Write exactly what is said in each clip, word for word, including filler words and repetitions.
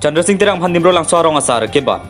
Chandra Sing Terang aphan Dimrolangso arong asar kebat.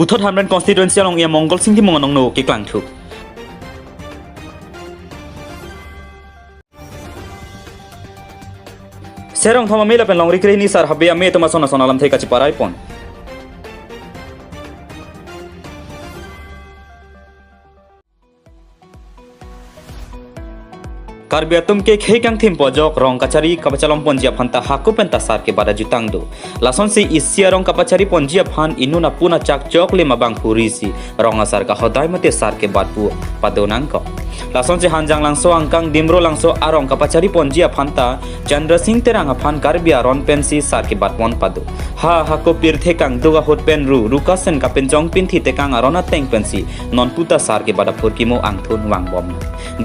Puthot Hamren constituency along E M Mongol Sing Timung anong no keklangthu. Serong thom ame lapen longri krehini sar habe ame atum ason ason alamthe kacheparai pon. Karbi atum ke khei kangthim pojok rong kachari kapachalom ponji aphanta hako penta sar kebat ajutang do. Lasonsi isi arong kapachari ponji aphan inut apun achak choklim abang phurisi rong asar kahodai mate sar kebat pu pado nangkok. Lasonsi Hanjanglangso angkang Dimrolangso arong kapachari ponji aphanta Chandra Sing Terang aphan Karbi aron pensi sar kebat pon pado. Ha hako pirthe kangduk ahut pen ru rukasen kapinchong pinthi tekang aron ateng pensi non puta sar kebat aphurkimo angthun vangbom.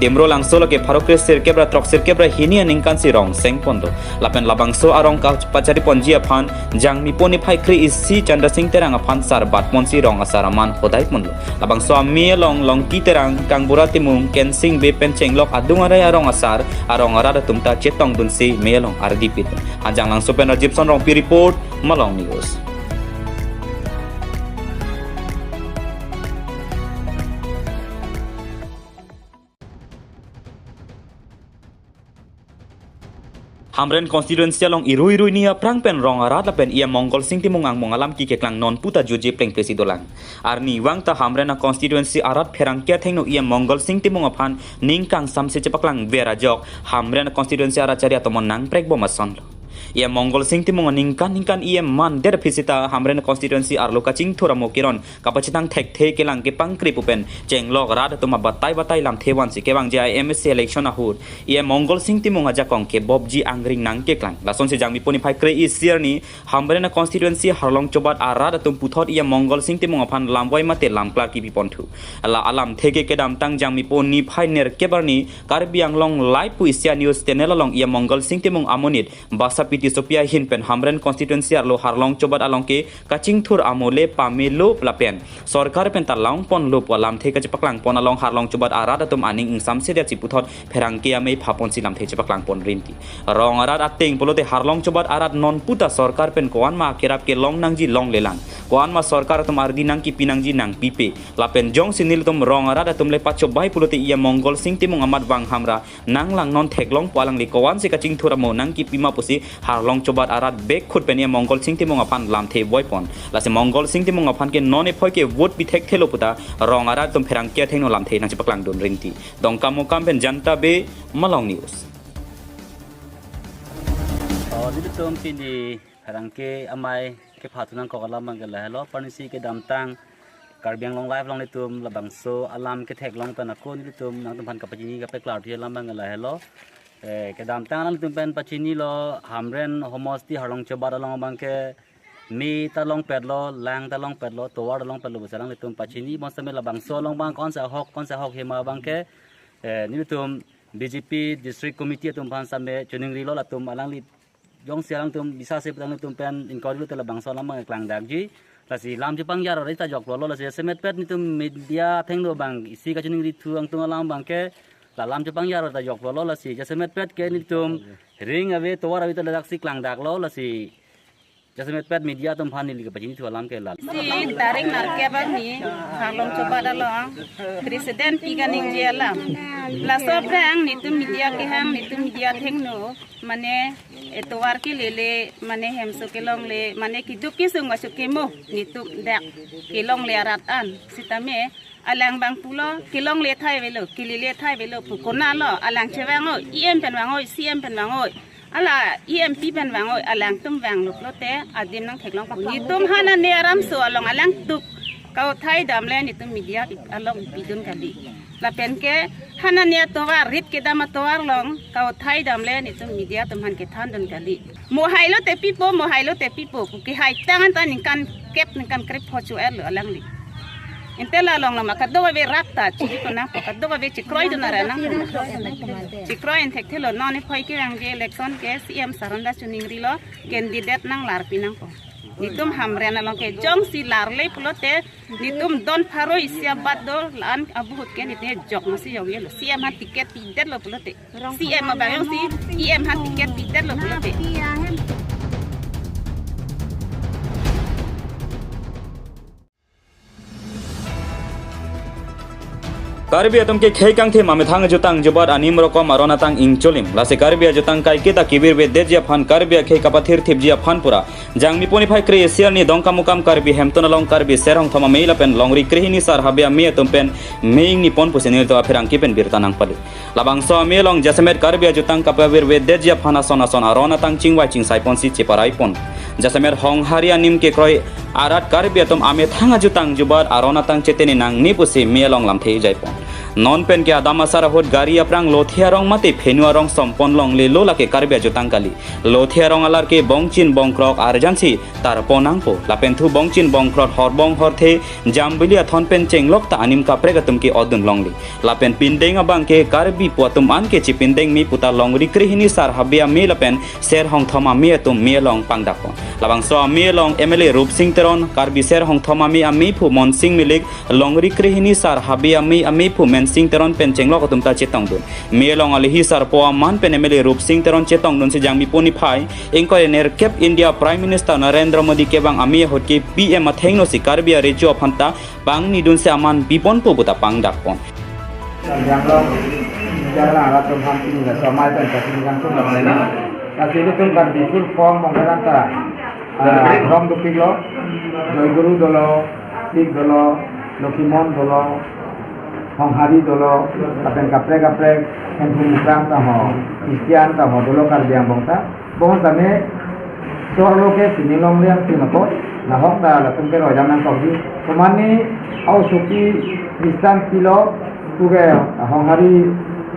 Dimrolangso lake pharo kre sirkep ra throk sirkep ra hini aningkan si rong seng pon do. Lapen labangso arong kapachari ponji aphan Jangmipo niphai kre isi Chandra Sing Terang aphan sar bat ponsi rong asar aman hodai pon do. Labangso ame along Longki Terang, Kangbura Timung, Kensing Bey pen chenglok adung arai arong asar, arong arat atum ta chetongdunsi me along ardi pidun. Hanjanglangso pen Rajibson Rongpi report, Malong News. Hamren constituency along irui irui ni aphrang pen rong arat lapen E M Mongol Sing Timung angmung alam ki keklang non puta juje plengple si dolang. Arnivang ta Hamren a constituency arat pherangke athengno E M Mongol Sing Timung aphan ning kangsamse chepaklang ver ajok Hamren a constituency arat chari atomon nangprek bom asonlo. E M Mongol Sing Timung aningkan ningkan E M mandet aphi sita Hamren a constituency arlo kachingthur amo keron kapachethang thekthe kelang kepangkri pu pen chenglok rat atum abatai batai lamthe vansi kevangji a M A C election ahut E M Mongol Sing Timung ajakong kebopji angring nangkeklang. Lasonsi Jangmipo niphai kre isi arni Hamren a constituency Harlong Chobat arat atum puthot E M Mongol Sing Timung aphan lamvoi mate lamklar kipi ponthu. La alamthe ke kedamtang Jangmipo niphai nerkep arni Karbi Anglong Live pu isi a news channel along E M Mongol Sing Timung amonit Basapi Tissopi ahin pen Hamren constituency arlo Harlong Chobat along ke kachingthur amo le pamelo lapen sorkar pen ta long ponlo pu alamthe kachepaklang pon along Harlong Chobat arat atum aning ingsamse det si puthot pherangke amei pha ponsi lamthe chepaklang pon rinti. Rong arat ateng pulote Harlong Chobat arat non puta sorkar pen ko-an ma kerap kelong nangji longlelang, ko-an ma sorkar atum ardi nangkipi nangji nangpipe. Lapen jongsi nelitum rong arat atum le pachobai pulote E M Mongol Sing Timung amat vang hamra nanglang non theklong pu alangli ko-ansi kachingthur amo nangkipi ma pusi Harlong Chobat arat bek khut pen E M Mongol Sing Timung aphan lamthe voi pon. Lasi Mongol Sing Timung aphan ke non ephoi ke vote pi thekthelo puta rong arat atum pherangke athengno lamthe nangchepaklang dun rinti. Dongkamukam pen Janta Bey, Malong News. Oh, nelitum pini pherangke amei kepathu nangkok alam abang ke lahelo, arnisi kedamtang Karbi Anglong Live along nelitum labangso alam ketheklong pen ako nelitum nangtumphan kapachini kapeklarthu alam abang ke lahelo. Eh, kedamtang nelitum pen pachinilo Hamren homosti Harlong Chobat along abang ke me ta longpetlo, lang ta longpetlo, tovar ta longpetlo pusi alanglitum pachini, bonsitame labangso along abang konsi ahok, konsi ahok hima abang ke, eh, nelitum B J P District Committee atum aphan sitame chiningrilo, latum alangli jongsi alangtum bisase pu alanglitum pen inquiry lote labangso alam abang klangdakji. Lasi lam chepangjar rai ta joklo lo, lasi jasemetpet nelitum media athengno abang isi kachiningrithu angtung alam abang ke, la lam chepangjar rai ta joklo lo, lasi jasemetpet ke nelitum ring ave tovar ave ta ladaksi klangdaklo, lasi jasemetpet media atum aphan neli kapachinithu alam ke la. Si tarik nerkep arni Harlong Chobat along president pi kaningje alam. Laso aphrang nelitum media kehang, nelitum media athengno, mane etovar kelele, mane hemso kelongle, mane keduk kesung asukemo nelitum dak kelongle arat an. Sitame alang abang pulo, kelongle thai avelo, kelele thai avelo pu konatlo, alang chevang-oi, E M pen vang-oi, C M pen vang-oi. Hala E M P pen vang-oi, alangtum vanglo pulote adim nangtheklong pa. Nelitum hanane aramso along alang tuk kauthai damle nelitum media along pidun kali. Lapen ke hanane atovar, rit kedam atovar along kauthai damle nelitum media atum aphan kethandun kali. Mo hailo te pipo, mo hailo te pipo, pu kehai tang anta ningkan kep ningkan krepho chu-etlo alangli. Ante la along lama kadokave rat ta chiri konatpo, kadokave chekroidun arai nang. Chekroi an thekthelo, non ephoi kevangji election ke C M sir anta chiningrilo, candidate nanglarpi nangpo. Netum Hamren along ke jongsi larle pulote, netum don pharo isi abat do, la-an abuhut ke netum jok masi jok yelo. C M aphan ticket pidetlo pulote. C M abang jongsi, E M aphan ticket pidetlo pulote. Karbi atum ke khei kangthim amethang ajutang jubat anim rokom aron atang ingcholim. Lasi Karbi ajutang kaiketa kevirvedetji aphan, Karbi akhei kapathirthipji aphan pura Jangmipo niphai kre-isi arni Dongkamukam Karbi Hemtun along Karbi Ser Hongthom Amei lapen Longri Krehini Sar Habe Amei atum pen mei ingni pon pusi nelitum apherangke pen birta nangpali. Labangso amei along jasemet Karbi ajutang kapavirvedetji aphan ason ason aron atang chingvai chingsai ponsi cheparai pon. Jasemet Honghari anim kekroi arat Karbi atum amethang ajutang jubat aron atang cheteni nangne pusi mei along lamthe ejai pon. Non pen ke adam asar ahut gari aphrang lothe arong mate phenu arong sompon longlelo, lake Karbi ajutang kali. Lothe arong alar ke bongchin bongkrok arjansi tarpon nangpo. Lapen thu bongchin bongkrok horbong horthe jambili athon pen chenglok ta anim kaprek atum ke odun longle. Lapen pindeng abang ke Karbi pu atum an ke chipindeng me puta Longri Krehini Sar Habe Amei lapen Ser Hongthom Amei atum mei along pangdak pon. Labangso amei along M L A Rupsing Teron, Karbi Ser Hongthom Amei ameiphu Monsing Milik, Longri Krehini Sar Habe Amei ameiphu Mensing Teron pen chenglok atum ta chetongdun. Mei along alohi sarpo aman pen M L A Rupsing Teron chetongdunsi Jangmipo niphai ingkoi nerkep India Prime Minister Narendra Modi kevang amei ahut ke P M athengno si Karbi arecho aphan ta pangnidunsi aman biponpo puta pangdak pon. Janglo, janglo atum aphan pini laso amei pen pachini kangtung lamalena. Lasi ilitum Karbi full form bongkaran ta, ah, rom dopiklo, Joy Guru dolo, Sik dolo, Lokhimon dolo, Honghari dolo, lapen kaprek kaprek, Hemphu Mukrang ta ho, Christian ta ho, dolo Karbi angbong ta. Bong tame, so arlo ke sini longle ang tim ako, nahok ta latum ke roi dam nangkokji. Komane, a-osopi Christian pilo, puke Honghari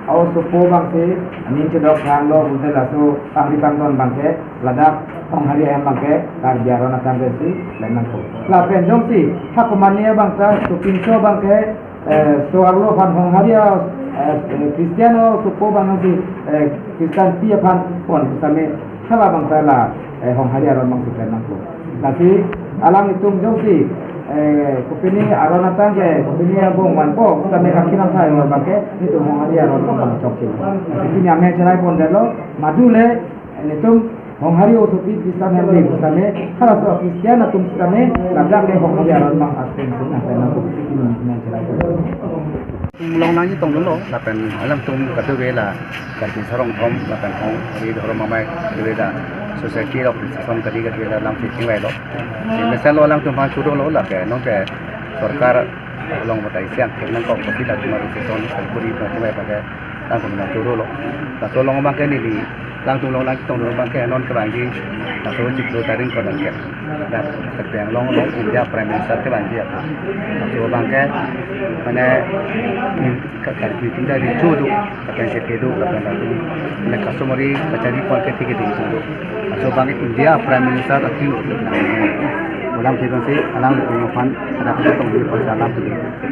a-osopo abang si, aning chedok thanlo, pulote laso pangri pangton abang ke, ladak Honghari ahem abang ke, Karbi aron atang ke si, lain nangkok. Lapen jongsi, ha komane abang ta, sopinso abang ke, eh, so arlo aphan Honghari a, eh, Christian a-osopo abang si, eh, Christian pi aphan pon same hala abang ta la, eh, Honghari aron abang si pen nangkok. Lasi alanglitum jongsi, eh, kopine aron atang ke, kopine angbong vanpo, same kakinam thai abang ke, netum Honghari aron abang chokche. Lasi pini amei cherai pondetlo, madu le, netum Honghari osopi Christian hem le sitame, halaso Christian atum sitame, ladak le Honghari aron abang atum sitame, na pena tu sitame na chira. Longnangji tongdunlo, lapen alangtum kadokave la, Karbi Ser Hongthom, lapen Honghari Dhorom Amei, kadokave la, Society of Christian kadokave la, lamsi chingvailo. Si mesenlo alangtum aphan churolo, lapen nonke sorkar along batai siang, nangkok pasi latum aru sison, kuri pasi mai pada, alangtum nangchurolo. Laso along abang ke neli, alangtum longnangji tongdun abang ke non kevangji, laso chiklo tarik kodan ke. Dan terpeng long long India Prime Minister kevangji apa. Laso abang ke, mane, ka-, Karbi atum ta richo do, lapen seke do, lapen latum, mane customary kachari pon ke thik do do. Laso abang ke India Prime Minister akhei lo. Alam thik si, alang aphan, ada pun tongdun aphan alam thik.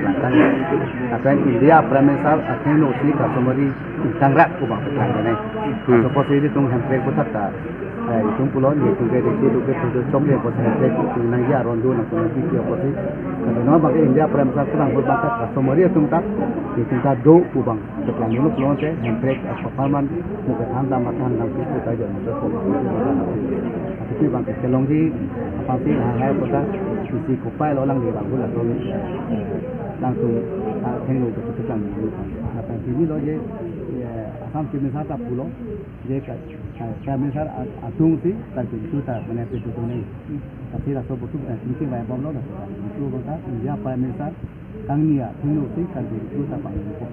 Langkang. Lapen India Prime Minister athengno si customary ingtangrak pu abang peklang kenai. Hmm. Laso apotsi ilitum Hemprek aphuthak ta, eh, itum pulo, netum ke deki duke pujo chom le apotsi Hemprek pu nangji aron do nangtum pi pi apotsi. Laso non abang ke India Prime Minister kenang pu abang ke customary atum ta, itum ta do pu abang peklang dulu pulote Hemprek, eh, performance mu kethan dam mathan nangpi pu ta jon. Atopi abang ke kelongji aphansi ha ha kota isi kopai lo lang di bang bula tong, eh, langtum, ah, thengno ke tukang ni. Apa ini lo je, eh, Assam Chief Minister ta pulo, je ka, eh, Prime Minister a-, atum si, ta pintu ta, mane pintu tu ni. Tapi laso butuh, eh, meeting bai bom lo, laso butuh bang ta, India Prime Minister, kangni athengno si kan di ritu ta pang ko.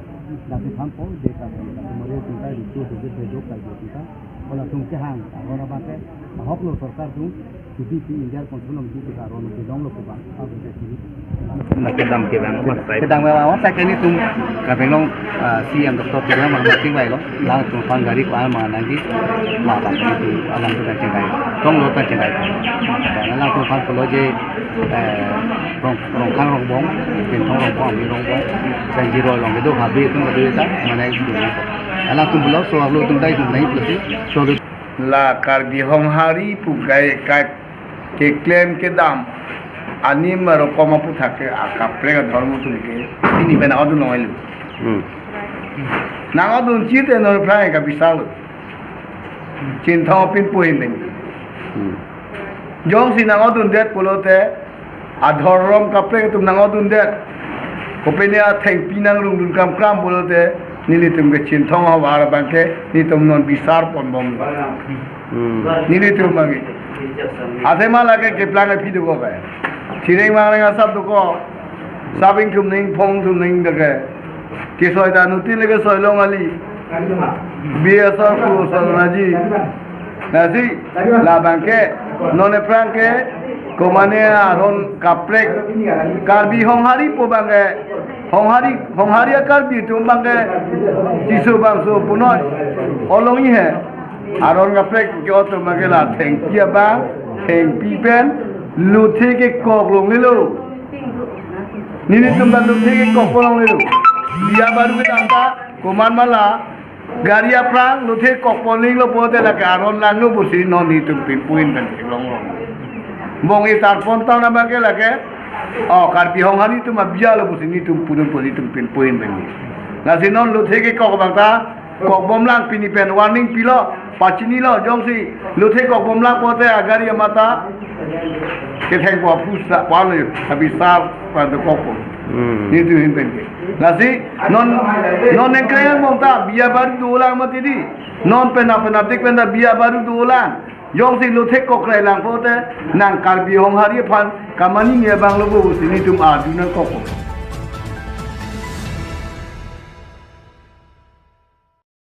Dasi thampo, je kan di ritu, mari ritu ta ritu, ritu, ritu, ritu, ritu, ritu. Halatum kehang, aron abang ke, ahok lo sorkar atum, P D P India Consul along ritu ta aron ke dong lo ko bang, aron ke sini. Na kedam ke bang, mas sai. Kedam ke bang, mas sai ke netum, ka bang long, ah, C M Doctor Tuliram Ronghang chingvailo, langtum aphan gari ko-an ma nangji, ma bang ritu, alangtum ta chingai. Dong lo ta chingai. Langtum aphan pulo je, eh, Rong, Rongkhang Rongbong, Pinthong Rongbong, Ami Rongbong, Sanjiro Long, kedo Habe atum kedo ta, mane itu. Alangtum pulo, so arlo atum dai atum nai pulo si, so arlo. La Karbi Honghari pu kai, kai, Keklem kedam anim arokom aphuthak ke akaprek adhormo atum ke pini pen nang-odun longlelo. Hmm. Nang-odun chite non aphrang kabisarlo. Chinthong pinpui pen. Hmm. Jongsi nang-odundet pulote adhorom kaprek atum nang-odundet. Kopine athengpi nangrungdun kramkram pulote nelitum ke Chinthong ahavar abangke nelitum non bisar ponbom. Hmm. Nelitum abangke. Athema lake keplang aphi dokok ke. Thireng mangreng asap dokok. Sap ingthum ning, phongthum ning dake. Kesoi ta nutin lake soi long ali. B S R pu soi long aji. Lasi, labangke, non aphrang ke, komane aron kaprek, Karbi Honghari pu abangke, Honghari, Honghari a-Karbi atum abangke, Tisso bangso punoi, olong-i he, aron kaprek ke otum abangke la thengpi abang, thengpi pen, lothe kekok longlelo. Nelitum ta lothe kekok po longlelo. Biya baru kedam ta, komat ma la, gari aphrang lothe kok po linglo pulote lake aron langlo pusi non nelitum pinpui pen theklong long. Bong-i tarpon town abangke lake, o, Karbi Honghari atum abiya lo pusi nelitum pudun pusi nelitum pinpui pen. Lasi non lothe kekok abang ta kokbomlang, pini pen warning pilo, pachinilo, jongsi lothe kokbomlang pulote agari amata ketheng po aphu sa palo, abisar pada kokpo. Hmm. Nelitum ahin pen ke. Lasi non, non nengkreng angbong ta biya baru dolang mati di. Non pen aphan atik pen ta biya baru dolang. Jongsi lothe kokrailang pulote nang Karbi Honghari aphan kamaningje abang lo pusi nelitum adu nangkok.